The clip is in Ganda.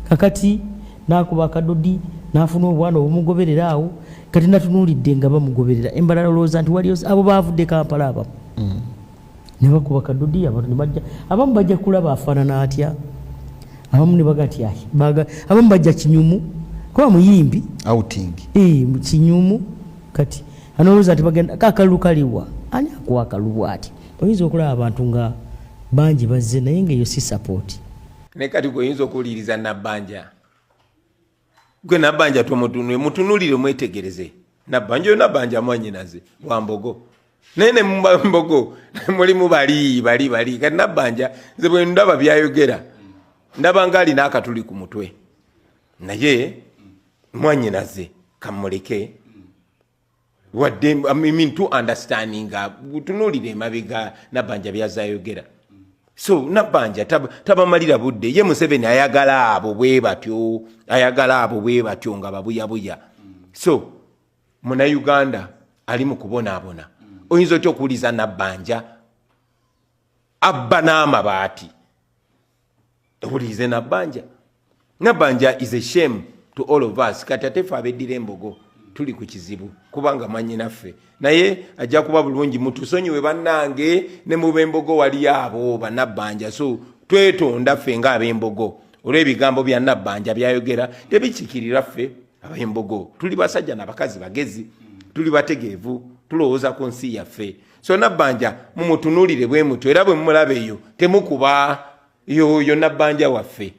Kakati nakuba akadodi nafuna obwana obumugoberera awo. Kati natunuulidde nga bamugoberera embalala, olowooza nti waliyo abo bavudde Kampala abamu ne bakuba kadodi, abantu ne bajja, abamu bajja kulaba afaanana atya, abamu ne baga ti "Ai, abamu bajja kinyumu kuba muyimbi." Outing. Eh, mu kinyumu. Kati anolowooza nti bagenda kakalulu kaliwa, ani akuwa akalulu ati? Oyinza okulaba abantu nga bangi bazze, naye nga eyo si support. Naye kati gwe oyinza okuwuliriza Nabbanja? Gwe Nabbanja tomutunule, mutunulire, mwetegereze Nabbanja oyo. Nabbanja mwanyinaze wa Mbogo, naye ne Mbogo mulimu bali bali bali. Kati Nabbanja nze bwe ndaba byayogera, ndaba nga alina akatuli ku mutwe, naye mwanyinaze kamuleke. Wadde, I mean, to understanding, tunuulire emabega Nabbanja byazayogera. So Nabbanja tabamalira budde. Ye Museveni ayagala abo bwe batyo, ayagala abo bwe batyo nga babuyabuya. So Munauganda ali mu kubonaabona, oyinza otya okuwuliza Nabbanja abba n'amabaati? Owulirize Nabbanja. Nabbanja is a shame to all of us. Kati ate fe abeddira Embogo tuli ku kizibu, kubanga manyinaffe, naye ajja kuba bulungi. Mutusonyiwe bannange, ne mubembogo wali abo banabbanja. So twetonda ffe ngaabembogo olw'ebigambo bya Nabbanja byayogera, tebikikirira ffe abembogo. Tuli basajja nabakazi bagezi, tuli bategeevu, tulowooza ku nsi yaffe. So Nabbanja mumutunuulire bwe mutyo, era bwe mumulaba eyo temukuba. Yoyo Nabbanja waffe.